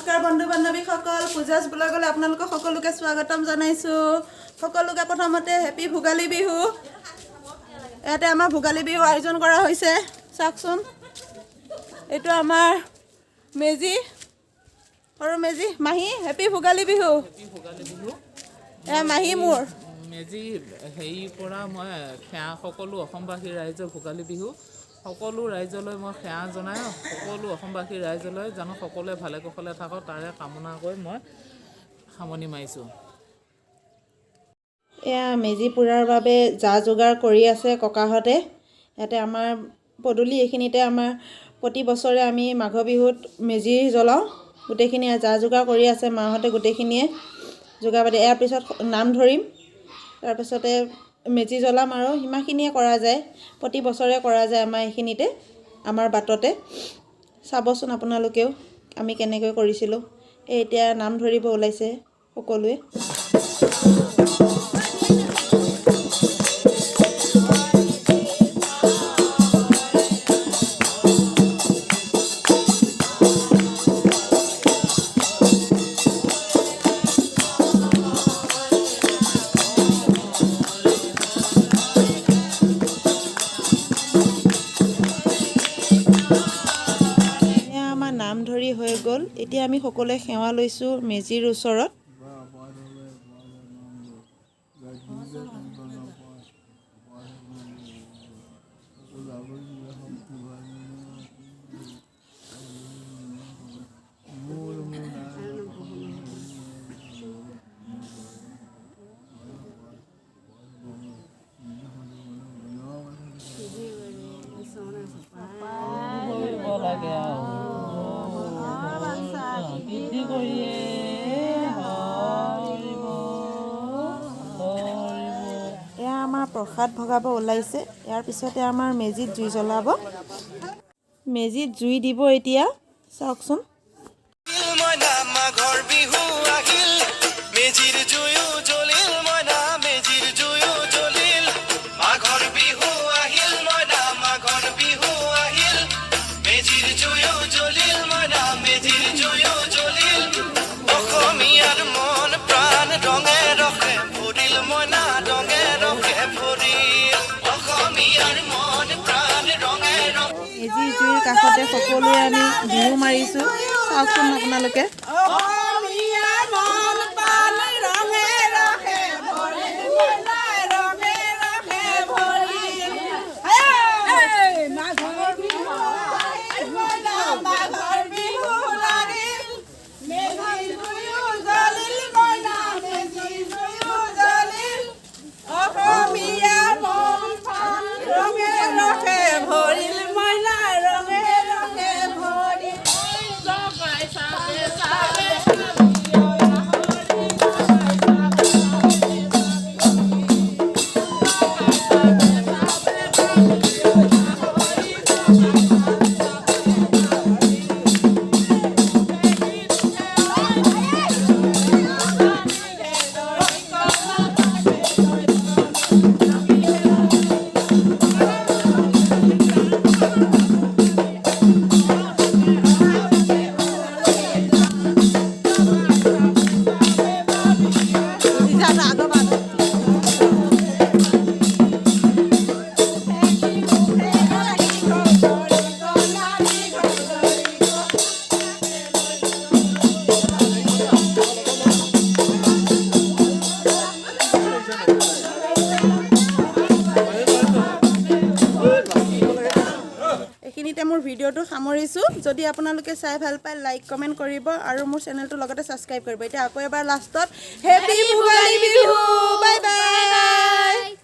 নমস্কাৰ বন্ধু বান্ধৱীসকল, পূজাজ ব্লগলৈ আপোনালোকক সকলোকে স্বাগতম জনাইছোঁ। সকলোকে প্ৰথমতে হেপী ভোগালী বিহু। ইয়াতে আমাৰ ভোগালী বিহু আয়োজন কৰা হৈছে। চাওকচোন, এইটো আমাৰ মেজি, সৰু মেজি। মাহী, হেপী ভোগালী বিহু। ভোগালী বিহু। এয়া মাহী মোৰ। মেজি হেৰিৰ পৰা মই সেৱা, সকলো অসমবাসী ৰাইজৰ ভোগালী বিহু সকলো ৰাইজলৈ মই সেৱা জনাই, সকলো অসমবাসী ৰাইজলৈ জানো সকলোৱে ভালে কুশলে থাকক, তাৰে কামনা কৰি মই সামৰণি মাৰিছোঁ। এয়া মেজি পোৰাৰ বাবে যা যোগাৰ কৰি আছে ককাহঁতে। ইয়াতে আমাৰ পদূলি এইখিনিতে আমাৰ প্ৰতি বছৰে আমি মাঘ বিহুত মেজি জ্বলাওঁ। গোটেইখিনি যা যোগাৰ কৰি আছে মাহঁতে, গোটেইখিনিয়ে যোগাৰ পাতি। ইয়াৰ পিছত নাম ধৰিম, তাৰপিছতে মেজি জ্বলাম আৰু সিমানখিনিয়ে কৰা যায়। প্ৰতি বছৰে কৰা যায় আমাৰ এইখিনিতে, আমাৰ বাটতে। চাবচোন আপোনালোকেও আমি কেনেকৈ কৰিছিলোঁ। এই এতিয়া নাম ধৰিব ওলাইছে সকলোৱে। এয়া আমাৰ নাম ধৰি হৈ গ'ল। এতিয়া আমি সকলোৱে সেৱা লৈছোঁ মেজিৰ ওচৰত। কৰিব লাগে আৰু বৃদ্ধি কৰিয়ে হৰিব হৰিব। এয়া আমাৰ প্ৰসাদ ভগাব ওলাইছে। ইয়াৰ পিছতে আমাৰ মেজিত জুই জ্বলাব, মেজিত জুই দিব এতিয়া। চাওকচোন। মইনা, মাঘৰ বিহু আহিল, মেজিৰ জুয়ো জ্বলিল। মইনা, মেজিৰ জুয়ো জ্বলিল। মাঘৰ বিহু আহিল, মইনা, মাঘৰ বিহু আহিল, মেজিৰ জুয়ো জ্বলিল। মইনা, মেজিৰ জুয়ো জ্বলিল। অসমীয়াৰ মন প্ৰাণ ৰঙে ৰসে ভৰিল। মইনা, ৰঙে ৰসে ভৰিল। অসমীয়াৰ মন প্ৰাণ ৰঙে ৰসে মেজি জুইৰ কাষতে সকলোৱে আমি বিহু মাৰিছোঁ। চাওকচোন আপোনালোকে। অসমীয়াৰ মন প্ৰাণ ৰঙে ৰসে ভৰিল, মইনা, ৰঙে ৰসে ভৰিল। এই মাঘৰ বিহু আহিল, মইনা, মাঘৰ বিহু লাগিল, মেজি জুয়ো জ্বলিল। মইনা, মেজি জুয়ো জ্বলিল। অসমীয়াৰ মন প্ৰাণ ৰঙে ৰসে ভৰিল। মইনা, ৰঙে ৰসে ভৰিল। জগাই চাবে চাবে। আগৰ। এইখিনিতে মোৰ ভিডিঅ'টো সামৰিছোঁ। যদি আপোনালোকে চাই ভাল পায়, লাইক কমেণ্ট কৰিব আৰু মোৰ চেনেলটো লগতে ছাবস্ক্ৰাইব কৰিব। এতিয়া আকৌ এবাৰ লাষ্টত happy Bhogali Bihu, bye bye.